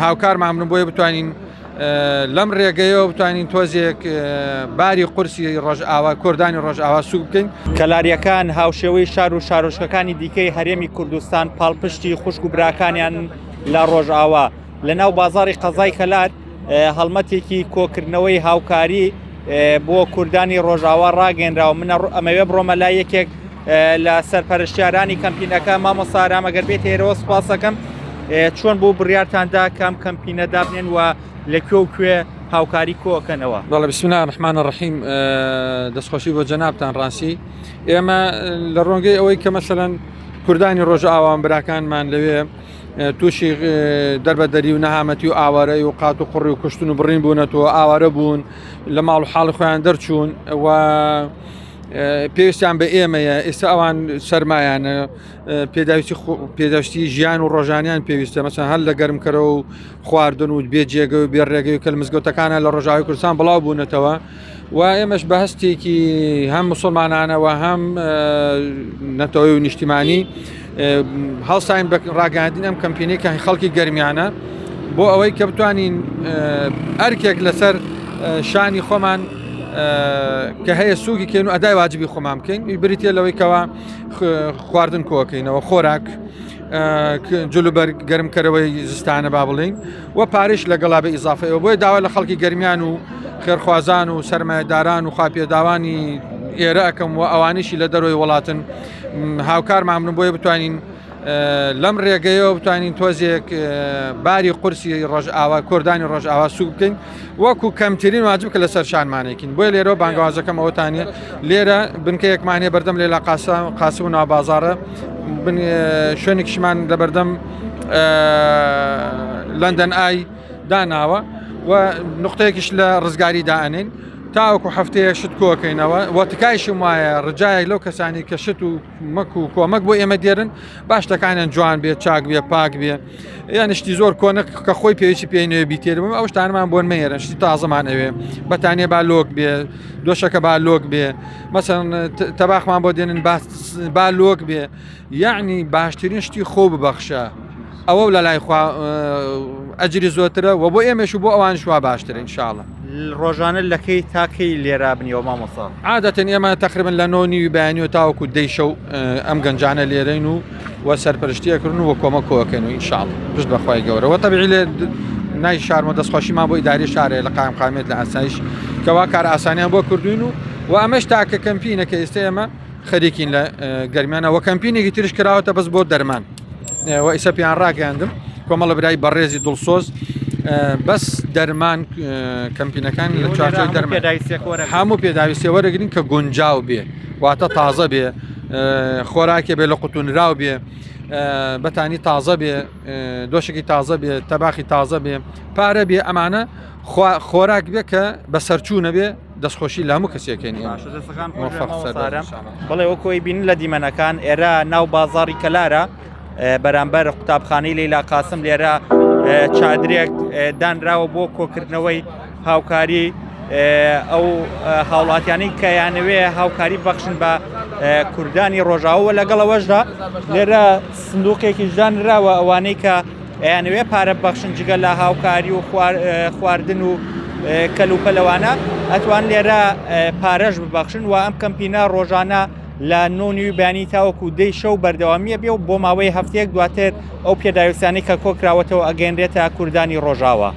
هاوکارمان بن بۆیە بتوانین لەم ڕێگەیەوە بتوانین تۆزێک باری قورسی ڕۆژئاوا کوردانی ڕۆژئاوا سوک بکەین. کەلارییەکان هاوشێوەی شار و شارۆچکەکانی دیکەی هەرێمی کوردستان پاڵپشتی خوشک و براکانیان لە ڕۆژئاوا لە ناو بازاڕی قەزای کەلار هەڵمەتێکی کۆکردنەوەی هاوکاری بۆ کوردانی ڕۆژاوا ڕاگەنراوە منە ئەمەوێ بڕۆمە لای یەکێک لە سەرپەرشتیارانی کەمپینەکە مامۆستا ئارام ئەگەر بێت ئێرەوە سوپاسەکەم چۆن بوو بڕیارتاندا کام کەمپینە دابنێن و لە کوێ و کوێ هاوکاری کۆکەنەوە؟ بەڵێ بسم الله الرحمن الرحیم دەستخۆشی بۆ جەنابتان ڕاستی ئێمە لە ڕۆنگەی ئەوەی کە مەسەلەن کوردانی ڕۆژئاوان براکانمان لەوێ تووشی دەربەدەری و نەهامەتی و ئاوارەی و قات و قڕی و کوشتن و بڕین بوونەتەوە ئاوارە بوون لە ماڵ و حاڵی خۆیان دەرچوون و پێویستیان بە ئێمەیە ئێستا ئەوان سەرمایانە پێداویستی پێداویستی ژیان و ڕۆژانیان پێویستە مەسەن هەر لە گەرمکەرەوە و خواردن و بێ جێگە و بێ ڕێگەی کە لە مزگەوتەکانە لە ڕۆژاوی کوردستان بڵاو بوونەتەوە و ئێمەش بە هەستێکی هەم مسلمانانەوە هەم نەتەوەی و نیشتیمانی هەڵساین بە ڕاگەاندن ئەم کەمپینی کە خەڵکی گەرمیانە بۆ ئەوەی کە بتوانین ئەرکێک لەسەر شانی خۆمان کە هەیە سووکی کەین و ئەدای واجبی خۆمان بکەین بریتە لەوەی کەەوە خواردن کۆکەینەوە خۆراک جلوبەر گەرمکەرەوەی زستانە با بڵین و پارش لەگەڵا بە ئیزافەیەوە بۆیە داوا لە خەڵکی گەرمیان و خێرخوازان و سەرمایەداران و خواپێداوانی ئێرە ئەەکەم و ئەوانیشی لە دەرەوەی وڵاتن هاوکارمان بن بۆیە بتوانین لەم ڕێگەیەوە بتوانین تۆزێک باری قورسی ڕۆژئاوا کوردانی ڕۆژئاوا سوک بکەین وەکو کەمترین واجب کە لەسەر شانمانێکین بۆیە لێرەوە بانگەوازەکەم ئەوەتانە لێرە بنکەیەکمان هەیە بەردەم لێلا قاسم و ناوبازارە شوێنێکیشمان لە بەردەم لەندەن ئای داناوە و نقطەیەکیش لە ڕزگاری دائەنین تاوەکو هەفتەیە شت کۆکەینەوە و تکایشم وایە ڕجایەک لەو کەسانی کە شت و مەک و کۆمەک بۆ ئێمە دێرن با شتەکانیان جوان بێ چاک بێ پاک بێ یان شتی زۆر کۆنە کە خۆی پێویستی پێی نوێ بیتێرم ئەو شتانمان بۆن مەیەرن شتی تازەمان ئەوێ بەتانیە با لۆک بێ دۆشەکە با لۆک بێ مەسەن تەباخمان بۆ دێنن با لۆک بێ یعنی باشترین شتی خۆ ببەخشە ئەوە لە لای خوا ئەجری زۆرترە و بۆ ئێمەش و بۆ ئەوانش وا باشترە ان شاء الله. ڕۆژانە لە کەی تا کەی لێرە بنیەوە مامۆستا؟ عادەتەن ئێمە تقریبا لە نۆ نیوی بەیانیەوە تاوەکو دەی شەو ئەم گەنجانە لێرەین و و سەرپەرشتیەکردن و کۆمەک کۆکەن و ان شاء الله پشت بەخوای گەورە وە تەبیعی لێ نای شارمە دەستخۆشیمان بۆ ئیداری شارێ لە قایم قامێت لە ئاسایش کەوا کار ئاسانیان بۆ کردوین و و ئەمەش تاکە کەمپینە کە ئێستا ئێمە خەریکین لە گەرمیانە وە کەمپینێکی ترش کراوەتە بەس بۆ دەرمان و ئیسە پێیان ڕاگەیاندم کۆمەڵە برای بەڕێزی دڵسۆز بەس دەرمان کەمپینەکان لە چوارچێوەی دەرمان هەموو پێداویستی وەرەگرین کە گونجاو بێ واتە تازە بێ خۆراکێ بێ لە قوتونراو بێ بەتانی تازە بێ دۆشێکی تازە بێ تەباخی تازە بێ پارە بێ ئەمانە خۆراک بێ کە بەسەرچوو نەبێ دەستخۆشی لە هەموو کەسێکێن بڵێ وەکۆی بین لە دیمەنەکان ئێرە ناو بازاری کەلارە بەرامبەر قوتابخانەی لەیلا قاسم لێرە چادرێک دانراوە بۆ کۆکردنەوەی هاوکاری ئەو هاوڵاتیانی کە یانەوێ هاوکاری بەخشن بە کوردانی ڕۆژاوە لەگەڵەوەشدا لێرە سندوقێکی ژانراوە ئەوانەی کە ئەیانەوێ پارە ببەخشن جگە لە هاوکاری و خواردن و کەلوپەلەوانە ئەتوان لێرە پارەش ببەخشن و ئەم کەمپینە ڕۆژانە لە نۆ نیوی بەیانی تاوەکو دەی شەو بەردەوامیە بێ و بۆ ماوەی هەفتەیەک دواتر ئەو پێداویستانەی کە کۆکراوەتەوە ئەگەیەنرێتە کوردانی ڕۆژاوا.